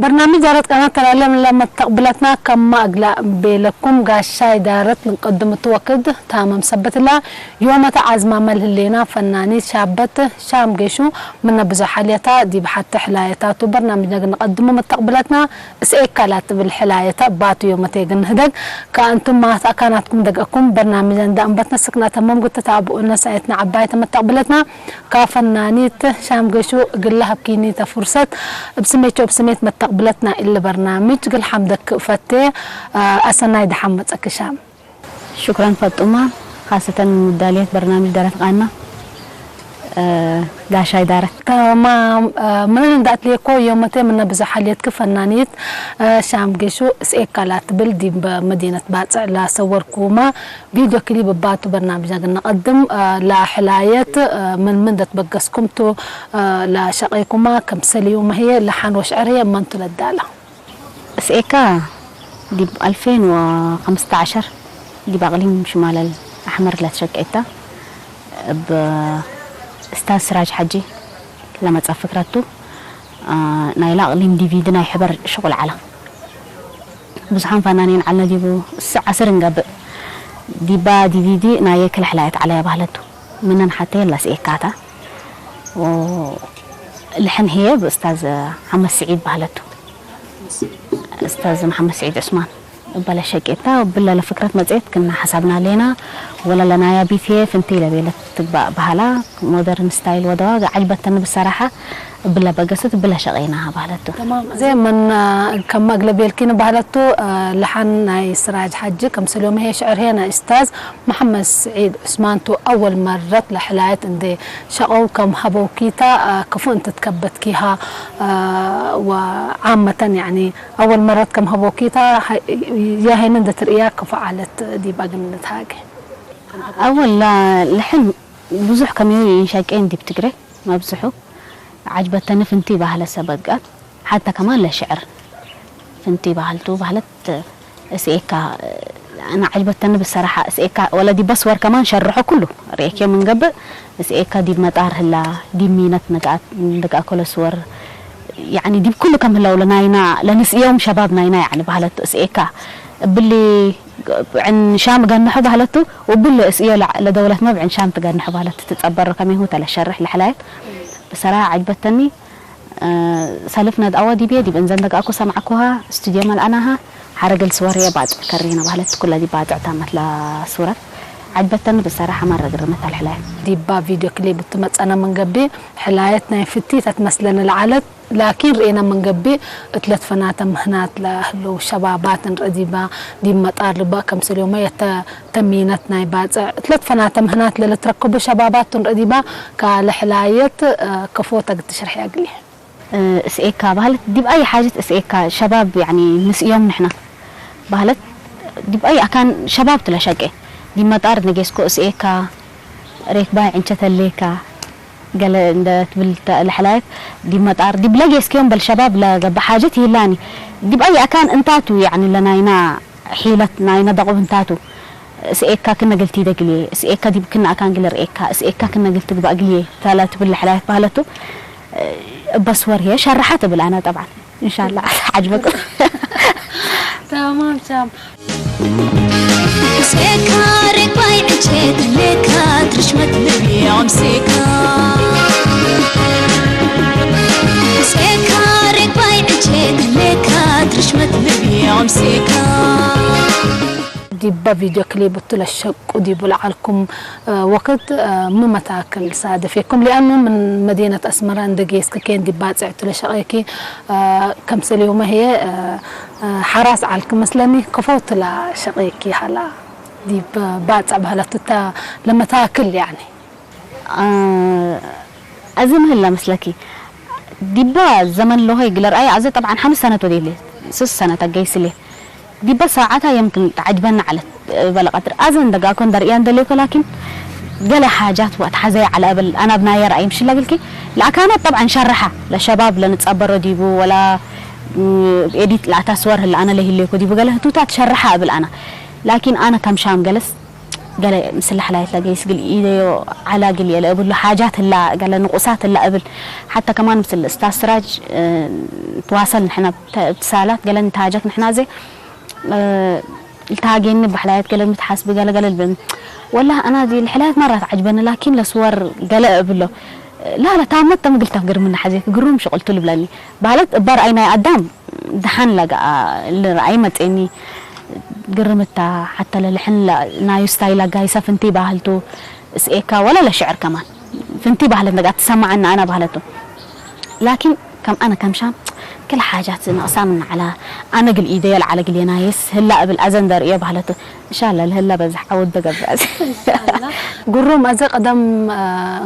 በርናምጅ ዳረት ቃና ተላለም ለመተቅብለትና ከማ እግላ ቤለኩም ጋሻይ ዳረት ልንቀድም ትወክድ ታመም ሰበትላ ዮመተ ዓዝማ መልህሌና ፈናኒት ሻበት ሻም ጌሹ ምነ ብዙ ሓልየታ ዲብ ሓተ ሕላየታቱ በርናምጅ ነግ ንቀድሙ መተቅብለትና እስኤካ ላትብል ሕላየታ ባቱ ዮመተ የግን ህደግ ከእንቱም ማት ኣካናትኩም ደገኩም በርናምጅ እንዳ እንበትነ ስክና ተመምጉት ተታብኡ ነሳየትና ዓባይ ተመተቅብለትና ካብ ፈናኒት ሻም ጌሹ እግላ ሃብኪኒ ተፉርሰት እብ ስሜት እብ ስሜት መተቅብለትና እሊ በርናምጅ ግል ሓምደክ እፈቴ። ኣሰናይ ደሓን መጸክ ሻም። ሽኩራን ፋጡማ ካሰተን ሙዳልየት በርናምጅ ደረት ቃና ጋሻይ ዳረት። ተማም ምንን እንዳእትልየኮ ዮመቴ ምነ ብዙ ሓልየትክ ፈናኒት ሻም ጌሹ እስኤካ ላትብል ዲብ መዲነት ባጽዕ ላሰወርኩማ ቪድዮ ክሊብ ባቱ በርናምጅ ነግ ነቀድም ላሕላየት ምን ምን ደትበገስኩም ቱ ላሸቀይኩማ ከምሰልዩ መህየ ለሓን ወሽዕርየ እመንቱ ለዳላ። እስኤካ ዲብ ኣልፌን ወኸምስተ ዓሸር ዲብ ኣቅሊም ሽማለል ኣሕመር ለትሸቀይታ እብ እስታዝ ስራጅ ሓጂ ለመጻ ፍክረቱ ናይላ ኣቅሊም ዲቪዲ ናይ ሕበር ሽቁል ዓላ ብዙሓን ፈናኒን ዓልና ዲቡ እስዕ ዓስር እንገብእ ዲባ ዲቪዲ ናየ ክልሕላየት ዓላያ ባህለቱ ምነን ሓተየ ላስኤካታ ልሕን ህየ ብእስታዝ ሓመድ ስዒድ ባህለቱ እስታዝ መሓመድ ስዒድ ዑስማን እበለ ሸቄታ ብለ ለፍክረት መጽኤት ክና ሓሳብና ሌና ወላ ለናያ ቢት ህየ ፍንቲ ለቤለት ትግባእ ባህላ ሞደርን ስታይል ወደዋ ዓጅበተኒ ብሰራሓ እብለ በገስት እብለ ሸቄና ባህለቱ። ተማም ዘይ መን ከማ እግለ ቤልኪን ባህለቱ ለሓን ናይ ስራጅ ሓጂ ከምስልዮም ህየ ሽዕር ህየ ናይ እስታዝ መሓመድ ስዒድ ዑስማንቱ ኣወል መረት ለሕላየት እንዴ ሸቀው ከም ሀበውኪታ ክፉ እንትትከበትኪሃ ወዓመተን ያኒ ኣወል መረት ከም ሀበውኪታ ያሄንን ደትርእያ ክፉ ዓለት ዲባ ግምነት ሃገ። ኣወል ልሕን ብዙሕ ከመዩ ይንሸቄን ዲብ ትግሬ መብዝሑ ዓጅበተኒ ፍንቲ ባህለ ሰበጋት ሓተ ከማን ለሽዕር ፍንቲ ባህልቱ ባህለት እስኤካ ኣነ ዓጅበተኒ ብሰራሓ እስኤካ ወለ ዲብ በስወር ከማን ሸርሖ ኩሉ ርእየክዮ ምንገብእ እስኤካ ዲብ መጣር ህላ ዲብ ሚነት ንግኣት ንግኣ ኮለ ስወር ያኒ ዲብ ኩሉ ከም ህለው ለናይና ለንስእዮም ሸባብ ናይና ያኒ ባህለቱ እስኤካ እብሊ ብዕን ሻም ገንሖ ባህለቱ ውብል እስዮ ለደውለት መብዕን ሻም ትገንሖ ባህለቱ ትጸበሮ ከመይሁ ተለሸርሕ ለሕላየት ብሰራ ዓጅበተኒ ሰልፍ ነድኣዋ ዲብየ ዲብ እንዘን ደጋእኩ ሰማዕኩሃ ስቱድዮ መልኣናሃ ሓረግል ስወርየ ባጽዕ ከሪና ባህለት ኩላ ዲብ ባጽዕ ታመት ላ ሱረት ዓጅበተኒ ብሰራ ሓማር ረግርመት ኣልሕላየት። ዲባ ቪድዮ ክሊብ እትመጸና መንገቢ ሕላየት ናይ ፍቲ ተትመስለኒ ለዓለት ላኪን ርኤና መንገቢ እትለት ፈናተ ምህናት ለህለው ሸባባት እንረዲባ ዲብ መጣር ልባ ከምስልዮመ የተ ተሚነት ናይ ባጽዕ እትለት ፈናተ ምህናት ለለትረከቡ ሸባባት እንረዲባ ካለ ሕላየት ከፎ ተግትሽርሕ ያግሊ። እስኤካ ባህለት ዲብ ኣይ ሓጀት እስኤካ ሸባብ ያኒ ንስእዮም ንሕና ባህለት ዲብ ኣይ ኣካን ሸባብ ትለሸቄ ዲብ መጣር ነጌስኮ እስኤካ ሬክባይ ዕንቸተሌካ ገለ እንደ ትብል ለሕላየት ዲብ መጣር ዲብ ለጌስኪዮም በል ሸባብ ለገባ ሓጀት ይህላኒ ዲብ ኣይ ኣካን እንታቱ ያኒ ለናይና ሒለት ናይና ደቁብ እንታቱ እስኤካ ክነ ግልቲ ደግልየ እስኤካ ዲብ ክነ ኣካን ግለ ርኤካ እስኤካ ክነ ግልቲ ግባእ ግልየ ተላ ትብል ለሕላየት ባህለቱ እበስወር ህየ ሸርሓ ትብል ኣነ ጠብዓን እንሻላ ዓጅበኩም تمام تمام ሴካ ሬክባይ ዕንቼት ሌካ ትርሽመት ልብዮም ሴካ ሴካ ሬክባይ ዕንቼት ሌካ ትርሽመት ልብዮም ሴካ ዲባ ቪድዮ ክሊብ እቱ ለሸቁ ዲቡ ለዓልኩም ወክድ ምመታክል ሳደፌኩም ሊኣኑ ምን መዲነት ኣስመራ እንደ ጌስክ ኬን ዲባ ጽዕቱ ለሸቀይኪ ከምሰል ዮመ ህየ ሓራስ ዓልክ መስለኒ ከፈውትላ ሸቀይኪ ሃላ ዲብ ባጽዕ ባህለቱ እታ ለመታክል ያኒ እዚ ምህላ መስለኪ ዲባ ዘመን ለሆይ ግለ ረኣይ ኣዘ ጠብዓን ሓምስ ሰነት ወዴለ ስስ ሰነት ኣገይስሌ ዲባ ሳዓታ የምክን ተዓጅበና ዓለት በለ ቀትር ኣዘ እንደጋኮ እንደርእያ እንደሌኮ ላኪን ገለ ሓጃት ወቅት ሓዘይ ዓለ እብል ኣና ብናየ ረኣይ ምሽላ ግልኪ ለኣካናት ጠብዓን ሸርሓ ለሸባብ ለንጸበሮ ዲቡ ወላ ኤዲት ለኣታ ስወር ህለ ኣነ ለይህሌኮ ዲቡ ገለ ህቱታት ሸርሓ እብል ኣና ላኪን ኣነ ከም ሻም ገለስ ገለ ምስል ሓላየት ለገይስ ግል ኢደዮ ዓላ ግል የለ እብሉ ሓጃት ህላ ገለ ንቁሳት ህላ እብል ሓታ ከማን ምስል እስታ ስራጅ ትዋሰል ንሕና ትሳላት ገለ ንታጀክ ንሕና ዘ ልታሃጌኒ ባሕላየት ገለ ምትሓስብ ገለ ገለ ልብም ወላ ኣና ዲ ልሕላየት ማራት ዓጅበኒ ላኪን ለስወር ገለ እብሎ ላለ ታመት ተምግልተፍ ግርምና ሓዜት ግሩም ሽቁልቱ ልብለኒ ባህለት እባ ረኣይ ናይ ኣዳም ደሓን ለጋኣ ልረኣይ መጼኒ ግርምታ ሓተ ለልሕን ናዩ ስታይል ኣጋይሰ ፍንቲ ባህልቱ እስኤካ ወላ ለሽዕር ከማን ፍንቲ ባህለት ነጋ ትሰማዓና ኣና ባህለቱ ላኪን ከም ኣነ ከም ሻም ክል ሓጃት ነቕሳም እናዓላ ኣነ ግል ኢደ የልዓለ ግል የናየስ ህላ እብል ኣዘን ደርእዮ ባህለቱ እንሻላ ልህላ በዛሕ ዓወት ደገብዐ ጉሩም ኣዘ ቀደም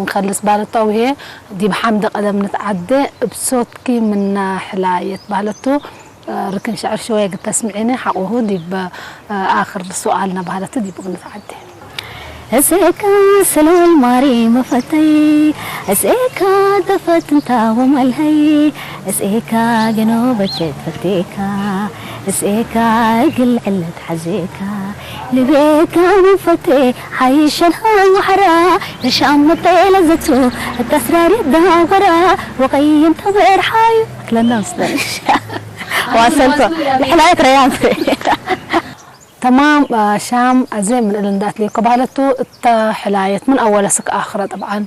እንከልስ ባለታው ይሄ ዲብ ሓምደ ቀደም ንትዓደ እብ ሶትኪ ምና ሕላየት ባህለቱ ርክን ሸዕር ሽወያ ግተስምዒኒ ሓቁሁ ዲብ ኣኽር ሱኣል ነባህለቱ ዲብ ንትዓደ። እስኤካ ስለወል ማሪ መፈተይ እስኤካ ተፈትንታ ወመልሀይ እስኤካ ገኖ በቸት ፈቴካ እስኤካ እግል ዕለት ሓዜካ ልቤካ መፈቴ ሓይሸልሃ ወሐራ ተሻመተ ለዘቱ ተስራሪት ዳወራ ወቀይም ተበርሓዩ ክለና ምስተን ዋሰልኮ ልሕላየት ረያት ተማም ሻም ኣዘ ምን እል እንዳት ሌኮ ባህለቱ እተ ሕላየት ምን ኣወለ ስክ ኣኽረ ጠብዓን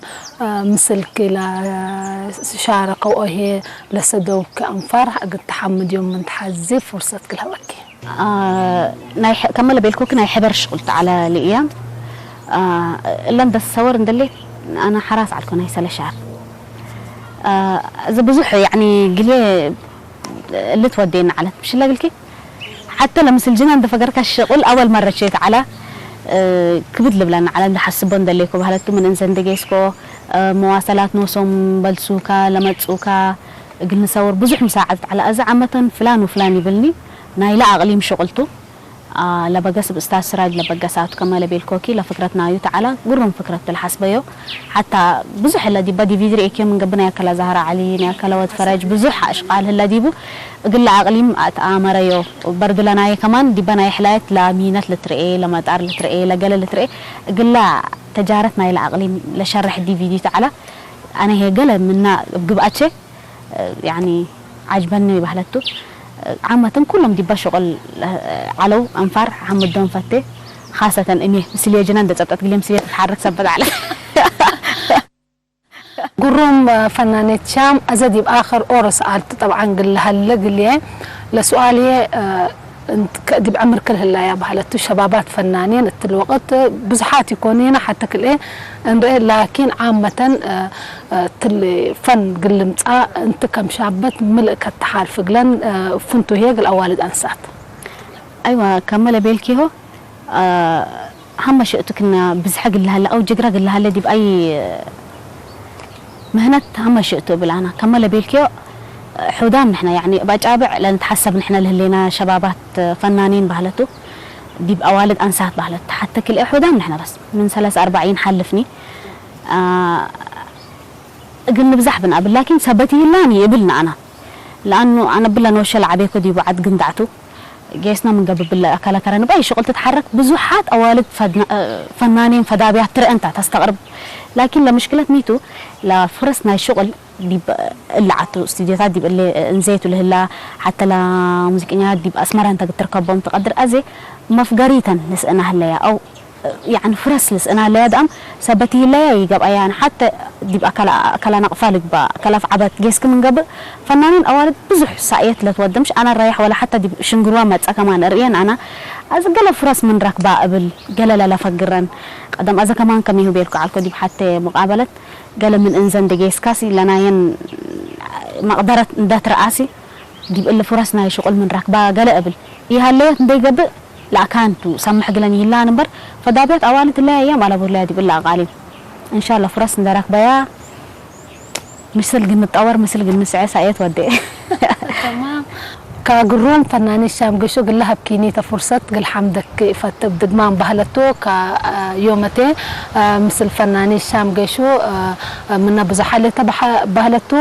ምስልኪ ለሻረከው ኦሄ ለሰደውኪ ኣንፋር እግል ተሓምድ ዮም ምን ተሓዚ ፍርሰት ክልሀበኪ። ከመለ ቤልኮክ ናይ ሕበር ሽቁል ተዓላ ልእያ እለን ደሰወር እንደሌት ኣነ ሓራስ ዓልኮ ናይ ሰለሻር እዚ ብዙሕ ያኒ ግሌ ልትወደየና ዓለት ምሽላ ግልኪ ሓተ ለምስል ጅና እንደፈገርካ ሽቁል ኣወል መረቼ ተዓላ ክብድ ልብለና ዓለ እንደሓስቦ እንደሌኮ ባህለቱ ምን እንዘ እንደጌስኮ መዋሰላት ኖሶም በልሱካ ለመጹካ እግል ንሰውር ብዙሕ ምሳዓት ተዓላ እዚ ዓመተን ፍላን ውፍላን ይብልኒ ናይላ ኣቅሊም ሽቁልቱ ለበገስ ብእስታዝ ስራጅ ለበገሳቱ ከመ ለቤልኮኪ ለፍክረት ናዩ ተዓላ ግሩም ፍክረት ትልሓስበዮ ሓታ ብዙሕ እለ ዲባ ዲቪዲ ርእኪዮ ምን ገብእ ናይ ኣከላ ዛህራ ዓሊ ናይ ኣከላ ወድ ፈረጅ ብዙሕ ኣሽቃል ህለ ዲቡ እግለ ኣቅሊም ኣትኣመረዮ በርድለ ናየ ከማን ዲባ ናይ ሕላየት ለሚነት ልትርኤ ለመጣር ልትርኤ ለገለ ልትርኤ እግለ ተጃረት ናይለ ኣቅሊም ለሸርሕ ዲቪዲ ተዓላ ኣነ ሄ ገለ ምና እብ ግብኣቼ ያኒ ዓጅበኒ ባህለቱ ዓመተን ኩሎም ዲባ ሸቆል ዓለው ኣንፋር ሓምዶም ፈቴ ኻሰተን እሜ ምስልየ ጅና እንደ ጸብጠት ግሌ ምስልየ ትትሓረክ ሰበት ዓለ ግሩም ፈናኔት ሻም ኣዘ ዲብ ኣኸር ኦሮ ሰኣልቲ ጠብዓን ግልሃለ ግልየ ለሱኣልየ ዲብ ዕምር ክልህላያ ባህለቱ ሸባባት ፈናኔን እትል ወቅት ብዙሓት ይኮኑና ሓተ ክልኤ እንርኤ ላኪን ዓመተን ትል ፈን ግልምጻ እንቲ ከም ሻበት ምልእ ከተሓልፍ ግለን ፍንቱ ሄግል ኣዋልድ ኣንሳት ኣይዋ ከመለ ቤልኪሆ ሃመ ሽእቱ ክና ብዝሐ ግልሃለ ኣው ጅግራ ግልሃለ ዲብ ኣይ ምህነት ሃመ ሽእቱ እብል ኣና ከመለ ቤልኪዮ ሑዳም ንሕና ያኒ ባጫብዕ ለንትሓሰብ ንሕና ለህሌና ሸባባት ፈናኒን ባህለቱ ዲብ ኣዋልድ ኣንሳት ባህለት ተሓተ ክልኤ ሑዳም ንሕና በስ ምን ሰላሳ ኣርባዒን ሓልፍኒ እግል ንብዛሕ ብንኣብል ላኪን ሰበት ይህላን ይእብል ንኣና ለኣኑ ኣነ ብላ ንወሸ ለዓቤኮ ዲቡ ዓድ ግንዳዕቱ ጌስና ምንገብብለ ኣካላ ከረ ንባይ ሽቁል ትትሓረክ ብዙሓት ኣዋልድ ፈናኔን ፈዳብያት ትረአንታ ተስተቅርብ ላኪን ለምሽክለት ሚቱ ለፍረስ ናይ ሽቁል ዲብ እለ ዓቱ ስቱዲዮታት ዲብ እለ እንዘይቱ ልህላ ሓተ ላ ሙዚቀኛታት ዲብ ኣስመራ እንተ ግትርከቦም ትቀድር ኣዜ መፍገሪተን ንስእና ህለያ ኣው ያኒ ፍረስ ልስእና ለያ ደኣም ሰበት ይህለያ ይገብኣያ ንሓተ ዲብ ኣካላ ኣካላ ነቕፋ ልግባ ከላፍ ዓበት ጌስክ ምንገብእ ፈናኒን ኣዋልድ ብዙሕ ሳእየት ለትወደ ምሽ ኣና ራያሕ ወላ ሓታ ዲብ ሽንግርዋ መጸ ከማን እርእየን ኣና ኣዚ ገለ ፍረስ ምን ረክባ እብል ገለ ለለፈግረን ቀደም ኣዘ ከማን ከሚሁ ቤልኩ ዓልኮ ዲብ ሓተ ሙቃበለት ገለ ምን እንዘን ደጌስካሲ ለናየን መቕደረት እንደትረኣሲ ዲብ እሊ ፍረስ ናይ ሽቁል ምን ረክባ ገለ እብል ይሃለየት እንደይገብእ ለኣካንቱ ሰምሕ ግለን ይህላን እምበር ፈዳብያት ኣዋልድ ለያ እያም ኣለቡለያ ዲብ እሊ ኣቃሊም እንሻላ ፍረስ እንደረክበያ ምስል ግንጠወር ምስል ግንስዐ ሳየት ወደ تمام كاغروم فناني شام قشو قل لها بكيني تفرصت قل حمدك فتب دقمان بهلتو كا يومتي مثل فناني شام قشو من بزحالة بهلتو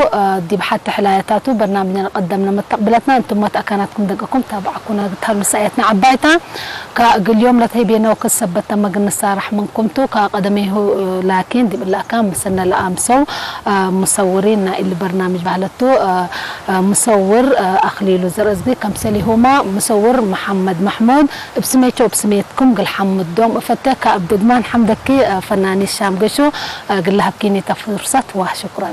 دي بحت حلايتاتو برنامجنا قدمنا متقبلتنا انتم متأكناتكم دقكم تابعكونا قلتها لسايتنا عبايتا كا قل يوم لا تهيبينا وكسبت ما قلنا سارح منكم تو كا قدميه لكن دي بالله كان مسنا لأمسو مصورين إلى برنامج بهلتو مصور أخليلو زرزقي كمسلي هما مصور محمد محمود بسميتو بسميتكم قل حمد دوم فتك أبدقمان حمدكي فناني الشام قشو قل لها بكيني تفرصت وشكرا.